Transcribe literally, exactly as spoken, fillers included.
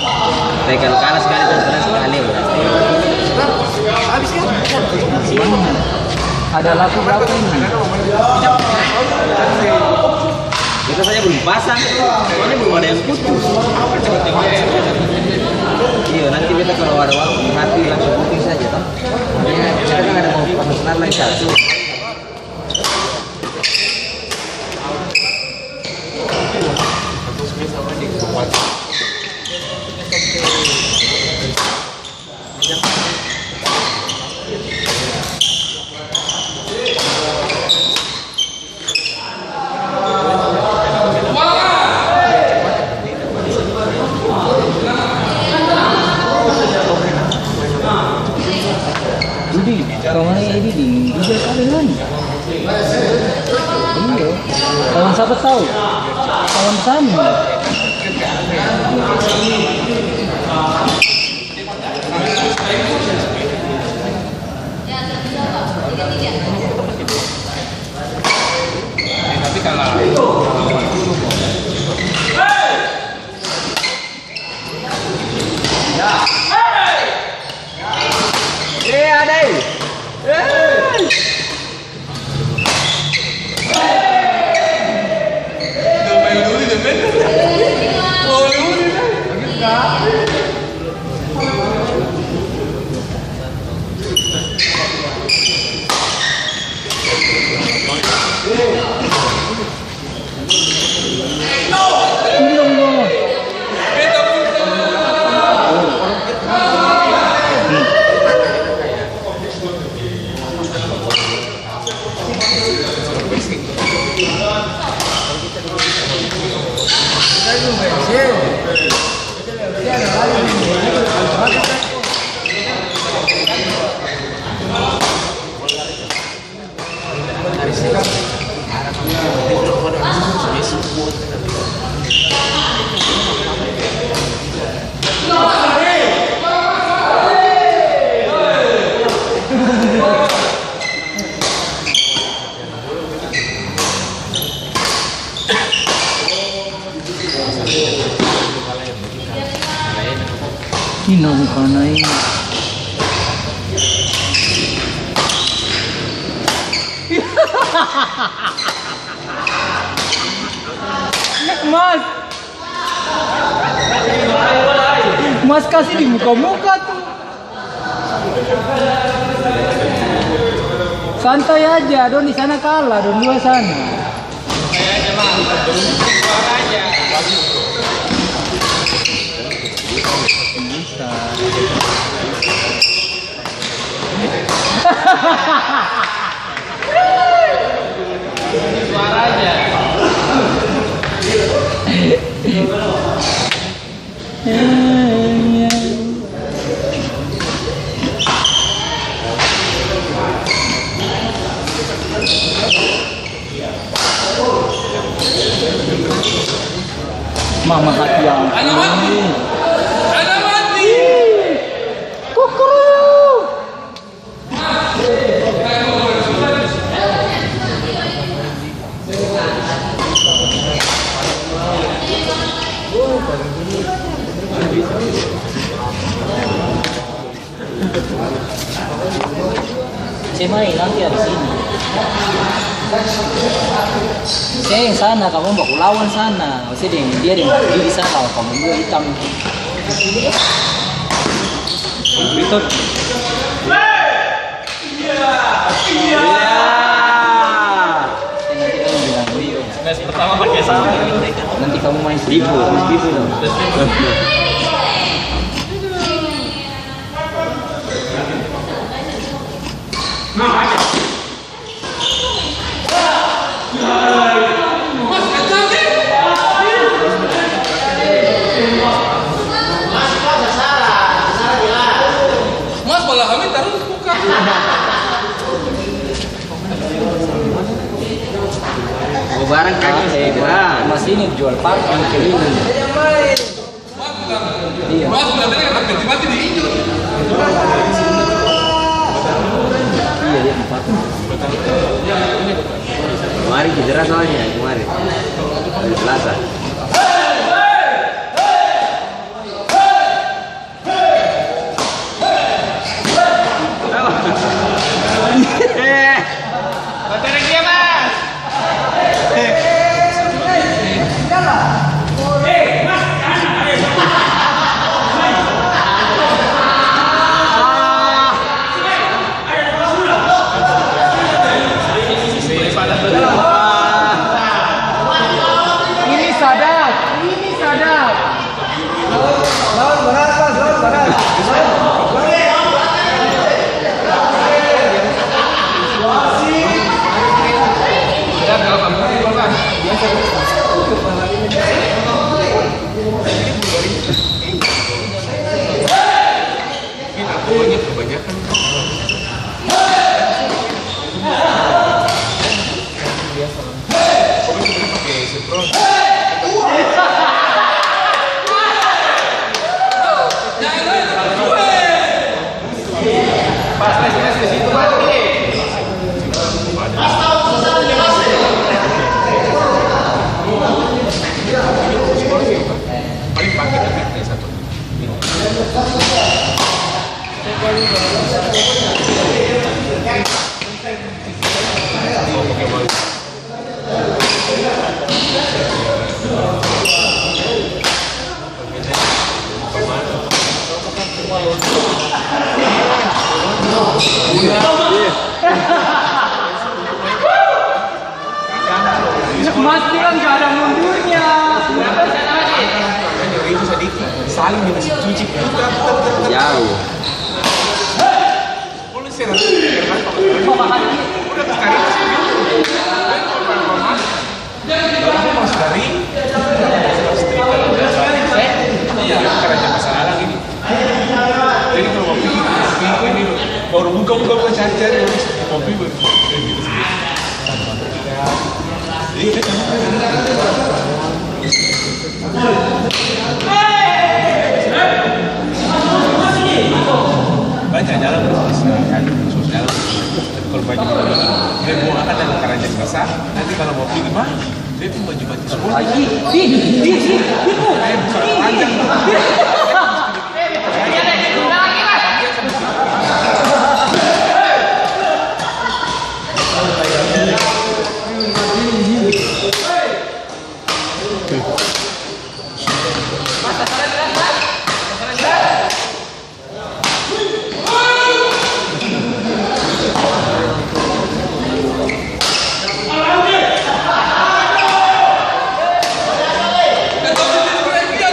Tapi kalau kalah sekali, terus kalah sekali, berarti. Habis kan? Ada laku berapa ini? Kita saja belum pasang, soalnya belum ada yang putus. Iya, nanti beta kalau ada waktu, nanti langsung booking saja, toh. Kita kan ada mau pasang senar lagi satu. Didi, kawan ini Didi, Didi ada lagi. Iya. Kawan siapa tahu? Kawan Sami. Ih, nabu kana ini. Mas. Mas kasi di muka-muka tu. Santai aja, dong di sana kalah, dong dua sana. Bisa. Mama hati yang. Anak mati. Anak mati. Kukuruk. Cemai nanti habis ini. Seng, sana, kamu baku lawan sana. Maksudnya deng dia deng gigi sana, kamu dua hitam. Betul. Iya. Iya. Nanti kamu bilang, "Wih, match pertama pakai sama." Nanti kamu main seribu, seribu dong. Mas, malah kami tarus buka. Oh, barang kaki. Ah, eh, cedera. Mas ini jual parfum ke ini. Iya. Mas, udah tadi kata mati-mati diinjek. Iya, iya, empat. Kemarin cedera soalnya, kemarin. Hari Selasa. Jang. Udah kasih karina sih, baru masuk dari, iya, karena masalah lagi nih. Jadi kalau mau pikir, pikir ini, baru buka, buka, buka, cari, cari, mau pikir. Iya, kan? Banyak jalan, terus jalan. Kalau banyak, dia buang akan dalam keranjang basah. Nanti kalau mau pigi mah, dia pung baju batik sekolah.